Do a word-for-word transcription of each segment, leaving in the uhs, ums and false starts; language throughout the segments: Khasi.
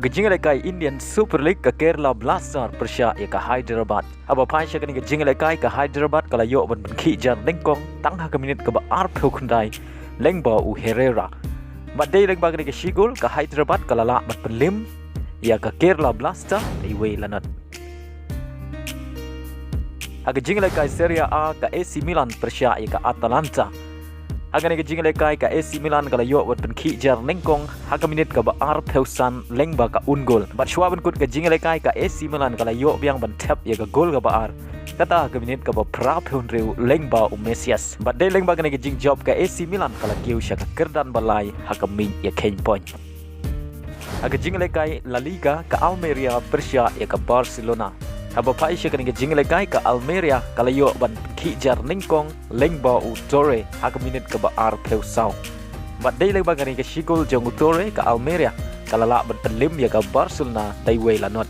Ka jingïalehkai Indian Super League, ka Kerala Blaster pyrshah ïa ka Hyderabad. Haba phai sha kane ka jingïalehkai, ka Hyderabad ka la ïoh ban pynkhih jar nyngkong tang ha ka minit kaba arphew khyndai lyngba u Herrera. Bad dei lyngba kane ka shi gol, ka Hyderabad ka la lah ban pynlip ïa ka Kerala Blaster da iwei la not. Ha ka jingïalehkai Serie A, ka A C Milan pyrshah ïa ka Atalanta. Ha kane ka jingïalehkai, ka A C Milan ka la ïoh ban pynkhih jar nyngkong ha ka minit kaba arphew san lyngba ka un gol. Bad shuwa ban kut ka jingïalehkai, ka A C Milan ka la ïoh biang ban thep ïa ka gol kaba ar, kata ha ka minit kaba phraphew hynriew lyngba u Messias. Bad dei lyngba kane ka jingjop, ka A C Milan ka la kiew sha ka kyrdan ba lai ha ka miej ïakheiñ point. Ha ka jingïalehkai La Liga, ka Almeria pyrshah ïa ka Barcelona. Haba phai sha kane ka jingïalehkai, ka Almeria ka la ïoh ban pynkhih jar nyngkong lyngba u Torre ha ka minit kaba arphew saw. Bad dei lyngba kane ka shi gol jong u Torre, ka Almeria ka la lah ban pynlip ïa ka Barcelona da iwei la not.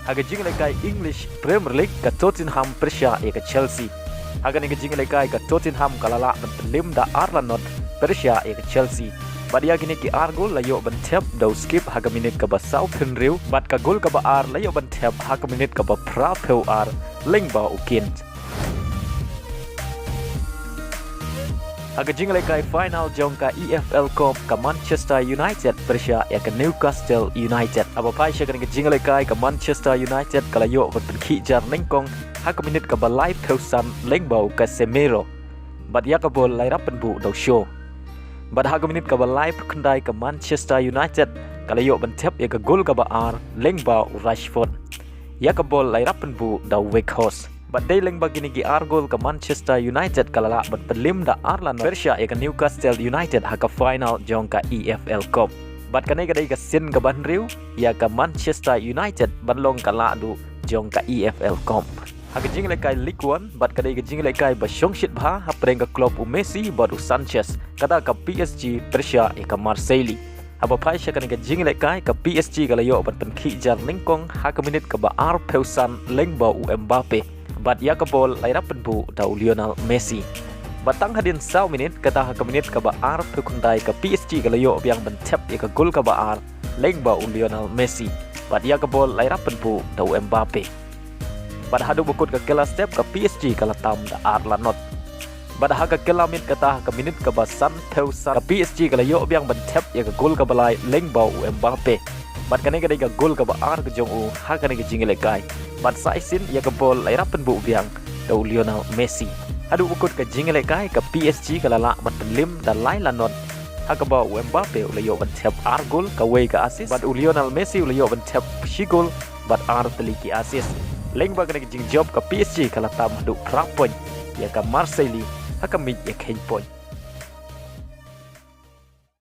Ha ka jingïalehkai English Premier League, ka Tottenham pyrshah ïa ka Chelsea. Ha kane ka jingïalehkai, ka Tottenham ka la lah ban pynlip da ar la not pyrshah ïa ka Chelsea. Bad ïa kine ki ar gol la ïoh ban thep da u Skipp ha ka minit kaba sawphew hynriew, bad ka gol kaba ar la ïoh ban thep ha ka minit kaba phraphew ar lyngba u Keane. Ha ka jingïalehkai final jong ka E F L Cup, ka Manchester United pyrshah ïa ka Newcastle United. Haba phai sha kane ka jingïalehkai, ka Manchester United ka la ïoh ban pynkhih jar nyngkong ha ka minit kaba laiphew san lyngba u Casemiro. Bad ïa ka bol la ïarap pynbuh da u Shaw. Bad ha ka minit kaba laiphew khyndai, ka Manchester United ka la ïoh ban thep ïa ka gol kaba ar lyngba u Rashford. Ïa ka bol la ïarap pynbuh da u Weghorst. Bad dei lyngba kine ki ar gol, ka Manchester United ka la lah ban pynlip da ar la not pyrshah ïa ka Newcastle United ha ka final jong ka E F L Cup. Bad kane ka dei ka sien kaba hynriew ïa ka Manchester United ban long ka lahduh jong ka E F L Cup. Ha ka jingïalehkai Ligue One, bad ka dei ka jingïalehkai ba shongshit bha hapdeng ka club u Messi bad u Sanchez, kata ka P S G pyrshah ïa ka Marseille. Haba phai sha kane ka jingïalehkai, ka P S G ka la ïoh ban pynkhih jar nyngkong ha ka minit kaba arphew san lyngba u Mbappe. Bad ïa ka bol la ïarap pynbuh da u Lionel Messi. Bad tang hadien saw minit, kata ha ka minit kaba arphew khyndai, ka P S G ka la ïoh biang ban thep ïa ka gol kaba ar lyngba u Lionel Messi. Bad ïa ka bol la ïarap pynbuh da u Mbappe. Bad haduh ba kut ka kylla step, ka P S G ka la tam da ar la not. Bad ha ka kylla miet, kata ha ka minit kaba sanphew san, ka P S G ka la ïoh biang ban thep ïa ka gol kaba lai lyngba u Mbappe. Bad kane ka dei ka gol kaba ar ka jong u ha kane ka jingïalehkai. Bad sa shisien ïa ka bol la ïarap pynbuh biang da u Lionel Messi. Haduh ba kut ka jingïalehkai, ka P S G ka la lah ban pynlip da lai la not, ha kaba u Mbappe u la ïoh ban thep ar gol, kawei ka assist, bad u Lionel Messi u la ïoh ban thep shi gol bad ar tylli ki assist. Lyngba kane ka jingjop, ka P S G ka la tam haduh phra point ïa ka Marseille ha ka miej ïakheiñ point.